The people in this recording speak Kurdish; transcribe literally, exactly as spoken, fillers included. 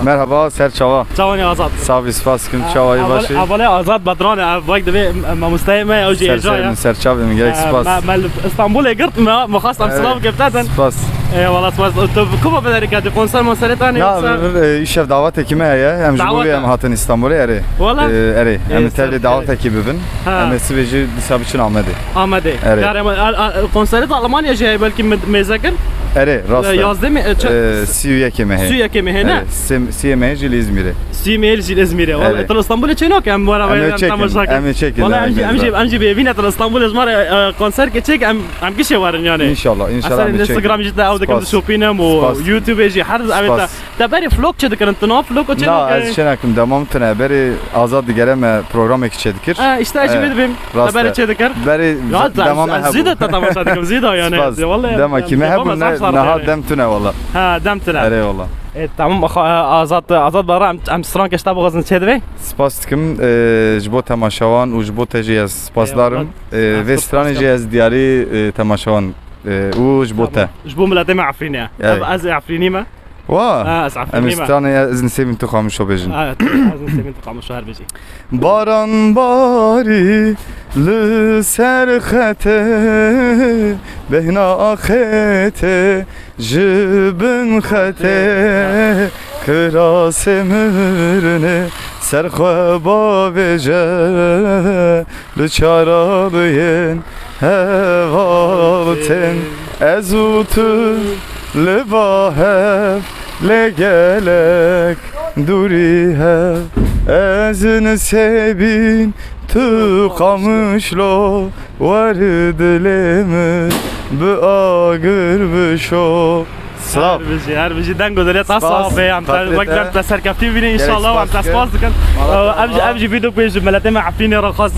Merhaba, ser çava. Çawanî Azad. Sax bî, spas dikim. Çawa yî, baş î? Hevalê Azad Bedran e, ev wek divê mamosteyê me ye, ew jî hêja ye. Ser çavê min, gelek spas. Me, me li Îstanbulê girt, me, me xwest em silav bikim te din. Spas. Eyvallah, spas. Tu bi ku ve bi derê ketî? Konser monserê te ne yoksa? Na, bir, e, îşev dawetekî me heye. Em ji bo wê em hatin Îstanbulê, erê. Wala? E, erê. Em tevlê dawetekî bibin. Em ê sibê jî dîsa biçin Amedê. Amedê. Erê. Yar, em, a, a, konserê de Almanya jî heye, belkî mêze kir? Erê, rast e. Yazdeh mehê, e, çi? E, sî û yekê mehê. Sî û yekê mehê, ne? Erê, sê-, sî mehê jî li Îzmîrê. Sî mehê jî li Îzmîrê. Wala, erê. Tu li Îstanbulê çê nake, em wara ve temaşa kin. Em ê çêkin, em ê çêkin. Wala, em jî, em jî, em jî bêvîne tu li Îstanbulê ji me re, e, konser ke çêk, em, em gişê werin yani. Înşallah, înşallah em ê çêkin. Instagram jî te ew dikim, dişopînim û YouTubeê jî her ev te. Te berê vlog çê dikirin, tu nav vlog çê nake? Na, ez çê nakim, dema min tune. Berê Azad digere me programekî çê dikir. Ha, işte ez jî vê dibêm. Rast e. Te berê çê dikir. Berê dema me hebû. Zî de te temaşa dikim, zî de yani. Spas. Dema kî me hebû, niha dem tune wala. Ha, dem tune. Erê wala. E, tamam, Azad, Azad Bedran, em, em strankê ji te bixwazin çê divê? Spas dikim, e, ji bo temaşevan û ji bo te jî ez spasdar im. E, vê stranê jî ez diyarî, e, temaşevan, e, û ji bo te. Ji bo miletê me Efrînê. Ev ez ê Efrînî me. Wa. Ha, ez Efrînî me. Em ê stranê Ez nisêbîn tu xamûşo bêjin. Ha, Ez nisêbîn tu xamûşo her bijî. Baran barî li ser xetê, bêhna axêtê ji bin xetê, kirasê mirinê ser xwe bavêje, li çarabiyên heval tên. Ez û tu li ba hev, lê gelek dûrî hev. Ez nisêbîn tu Qamişlo, wer dilê min bi agir bişo. Silav. Her bijî, her bijî, deng û dilê te sax be, em te wek dem te serkeftî bîne, înşallah, em te spas dikin. Ev jî, ev jî vîdeo ku ji miletê me Efrînê re xwest.